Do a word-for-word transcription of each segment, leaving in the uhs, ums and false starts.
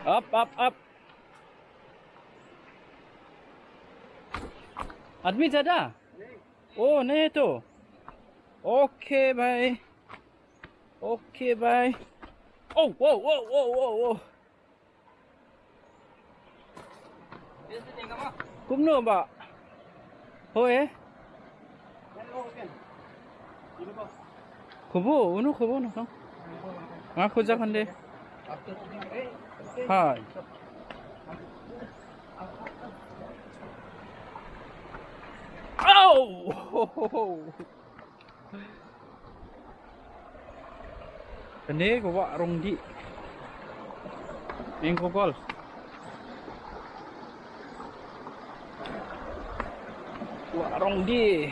Up, up, up. आदमी ज्यादा? ओ, नहीं तो। ओके भाई। ओके भाई। ओ, ओ, ओ, ओ, ओ, ओ। Kumno ba? Hoi, eh? Khubu, unu khubu no kang. Nga khuja khande. Hai. Au! Kane ka wah rong dih. Eng ko gol. Wah rong dih.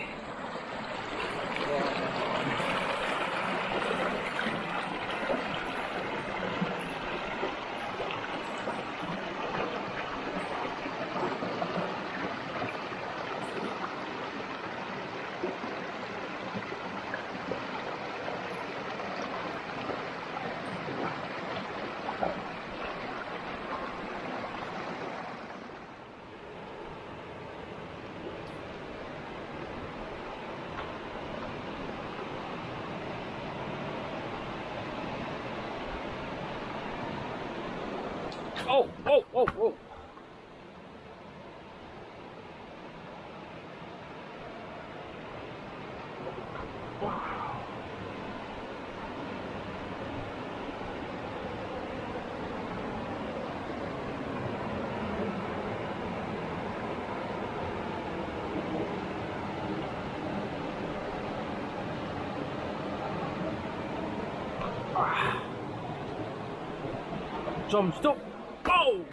Oh, oh, oh, oh. Jump stop. Go!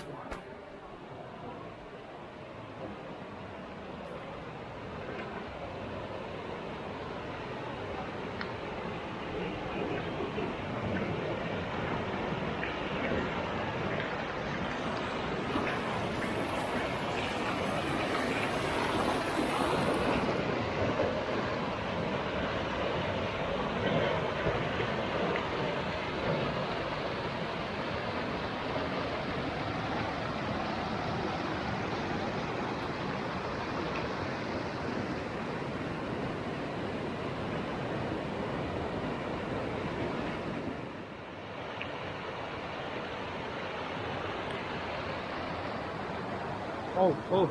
Oh, oh.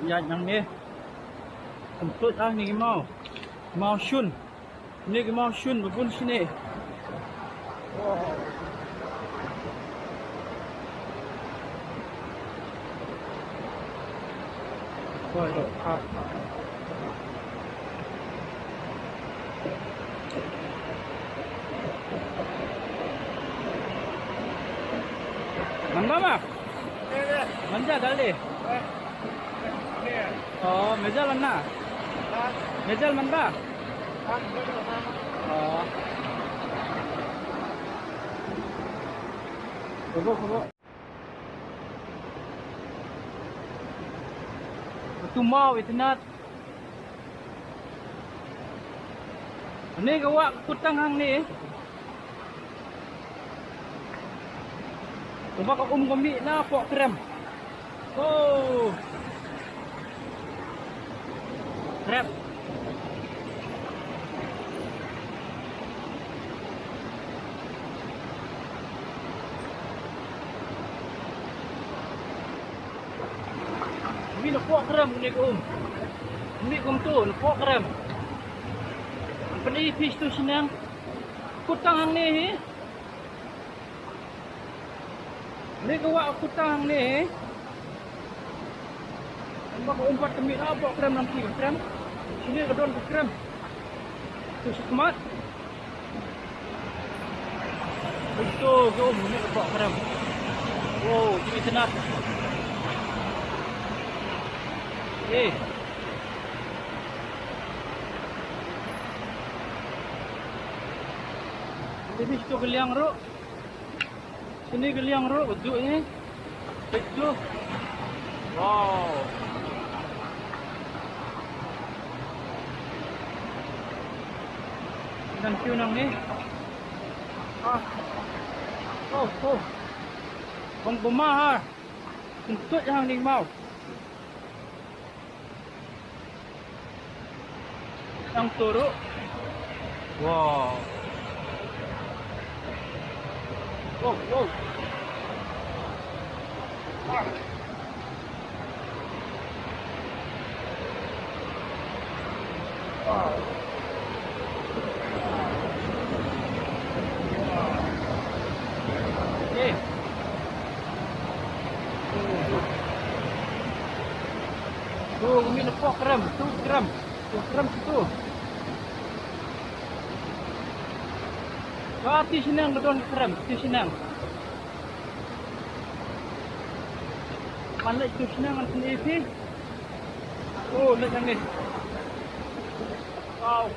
Ïa nang ne. Kum tut ah ni mau. Mau shun. Ni ki mau shun ba bun shine. Oi, oi, ah. Manda ma? Manda dal de. Oh, mejal anna. Mejal manda. Oh. Kobo, kobo. Utu mau itynnat. Une ka wah ka kut tang hangne. Kumba ka um ka mih na poh krem. Oh. Krem. Mih na poh krem une ka um. Mih kumtu na poh krem. Pynïaid phi tu shnong. Kut tang hangne hi. Une ka wah kut tang hangne hi. Ba ka um pat ka mih na poh krem, nang ki ka krem. Shane ka don ka krem. Tu shakhmat. Ito ka um, une ka poh krem. Wow, tu itynnat. Eh. Ini tu ka liang ruh. Sini ka liang ruh, betul ni. Betul. Wow. Dan kiu nang ni. Ah. Oh, oh. Ong buma ha. Kyntuid hang ning mau. Nang turu. Wow. Wow, wow. Ah. Tu, umi na pok krem, tu krem, tu krem tu. Ka ti shneng ka don krem, ti shneng. Man leh tu shneng an shneng isi. Oh, leh nang ni. Wow.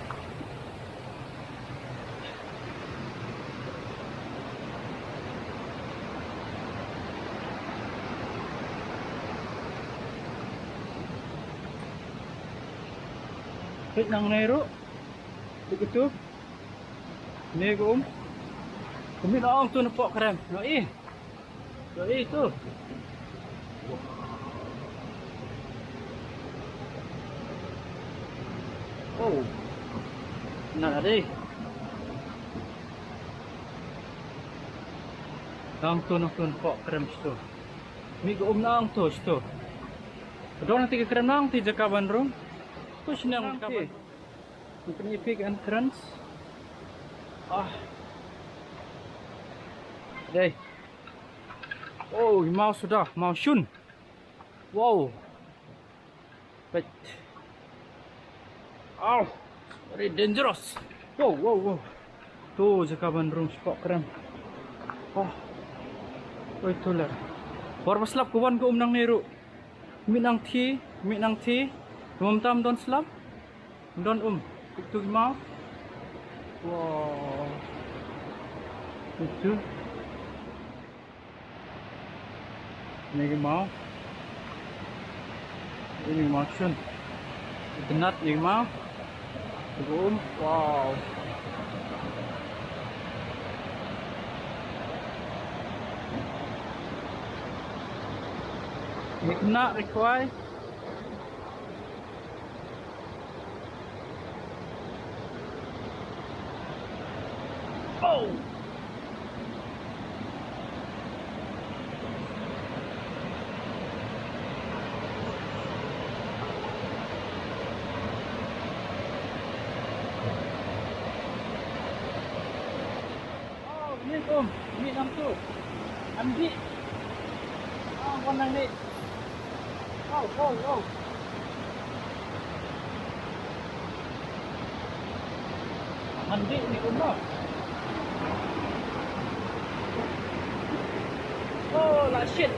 Klik nang nei ruh. Klik itu. Ni ka um. Kami na ong tu na pok krem. No i. Yo, eh, tu. Oh. Na dei. Nang tu, nang tu, pok krem situ. Mi ka um nang tu situ. Don nanti ka krem nang ti jaka ban rung. Tu shnong jaka ban rung. Nanti ni pik entrance. Ah. Dei. Oh, i maw suda, maw shun. Wow. Peit. Aw, very dangerous. Wow, wow, wow. Tu jaka ban rung spok krem. Oh. Oi, tu ler. Por ba slap ka wan ka um nang ne ruh. Mih nang thi, mih nang thi. Mum tam don slap. Don um. Peit tu i maw. Wow. Peit tu. Ni ki maw. Ni ki maw shun. Itynnad ni ki maw. Boom. Wow. Ni khynnah ri khwai. Oh. Oh, ni um, ni nang tu. Andi. Ah, wan nang ni. Oh, oh, oh. Mandi ni um noh. Oh, la shit.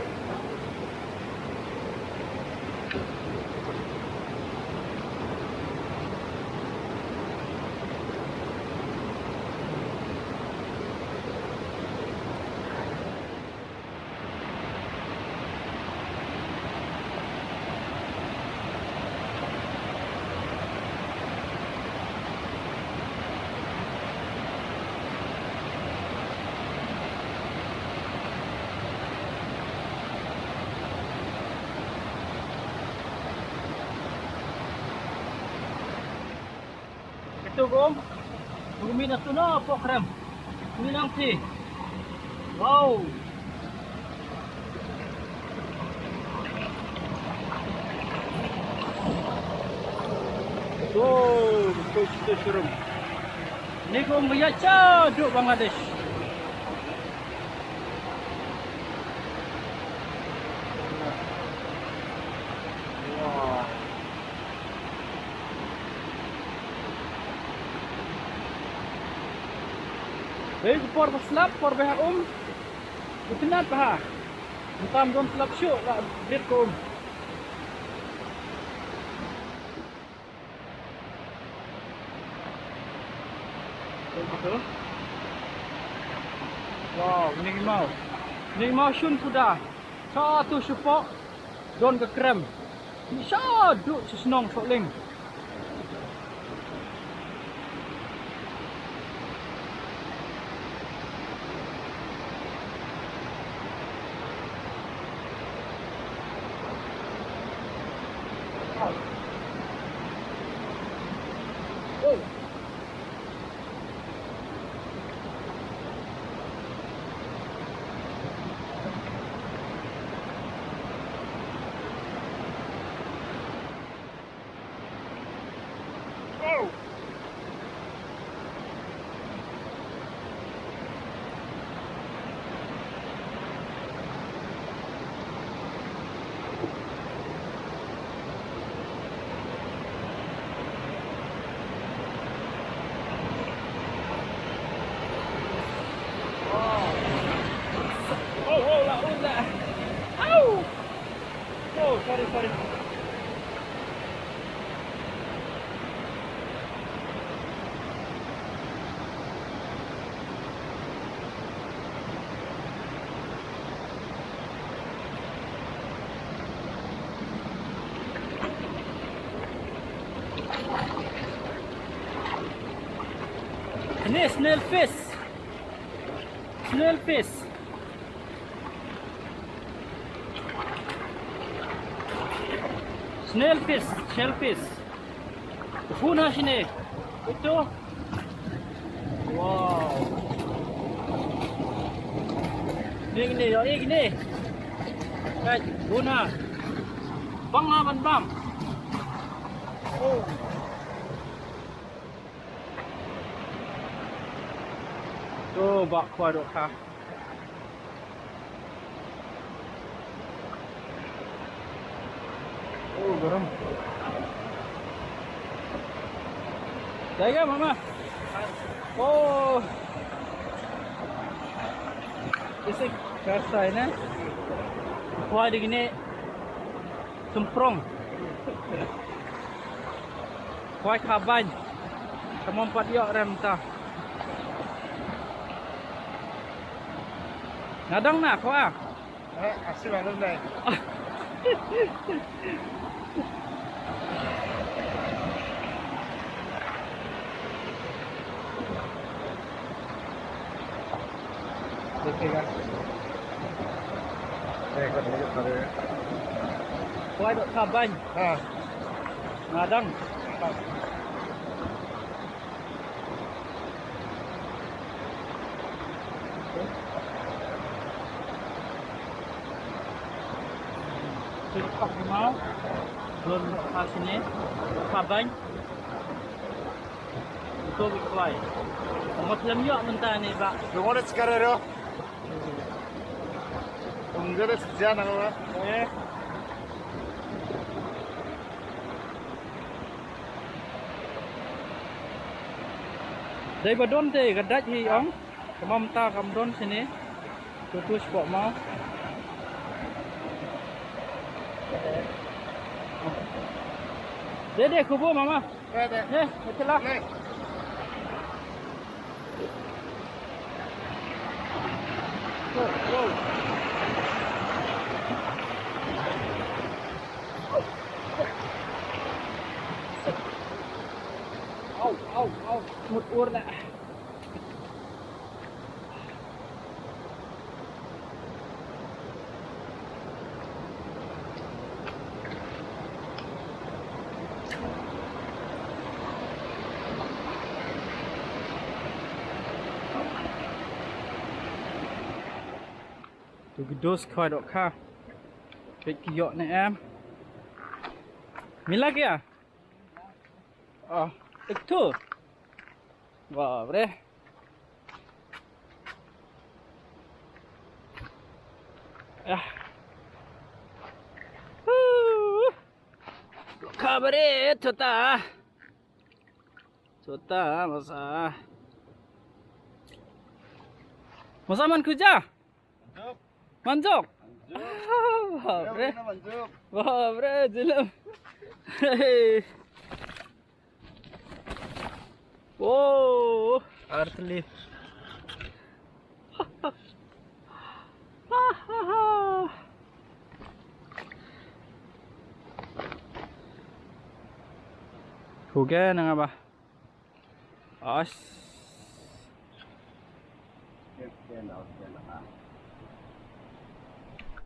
Ito gom. Gumi na tu na pok krem. Ni nang ti. Wow. Wow, betul kita serum. Ni gom biasa duk Bangladesh. Wow. Hei, ka por ba slap, por ba ha um. Itynnad bha. Mynta ym don slap shuh la bit ka um. Wow, ni ki maw. Ni ki maw shun suda. Sa tu shupo. Don ka krem. Ni sa du shnong Sohling. Ni snail fish. Snail fish. Snail fish, shellfish. Hun ha shine. Ito. Wow. Ni, ni, ïohi ni. Kai, hun ha. Bang ha ban bam. Oh. To, bah khwai dohkha. Oh, garam. Jaiga, mama. Oh. Isi kasai ne. Khwai di kine. Sumprong. Khwai khabain. Ka mom pat ïoh rem ta. Nga dang na khwa. Eh, asli maklum dai. Dekhega. Eh, kau tunjuk pada. Khwai dohkha bain. Ha. Nga dang. Tut pak rimau. Don dohkha shane. Dohkha bain. Ito ki khwai. Ngot lem ïoh mynta ne, bah. Ngot sekarang ro. Ong gare sejan ang ba. Eh. Dei ba don te ka dait hi ong. Ka mom ta kam don shane. Tu tu spot ma. Dei dei khubu mama. Dei dei. Dei, betul lah. Dei. Go, go. Au, au, au. Mut ur na. Tu ki dos khwai dohkha. Peit ki ïoh ne em. Mila kya? Ah, ek tu. Bap re. Ah. Huh. Khabar e, chota. Chota, masa. Masa man kuja? Manjok. Manjok. Ah, bap re. Manjok. Bap re, jilam. Hey. Oh, artli. Huge nang apa? As.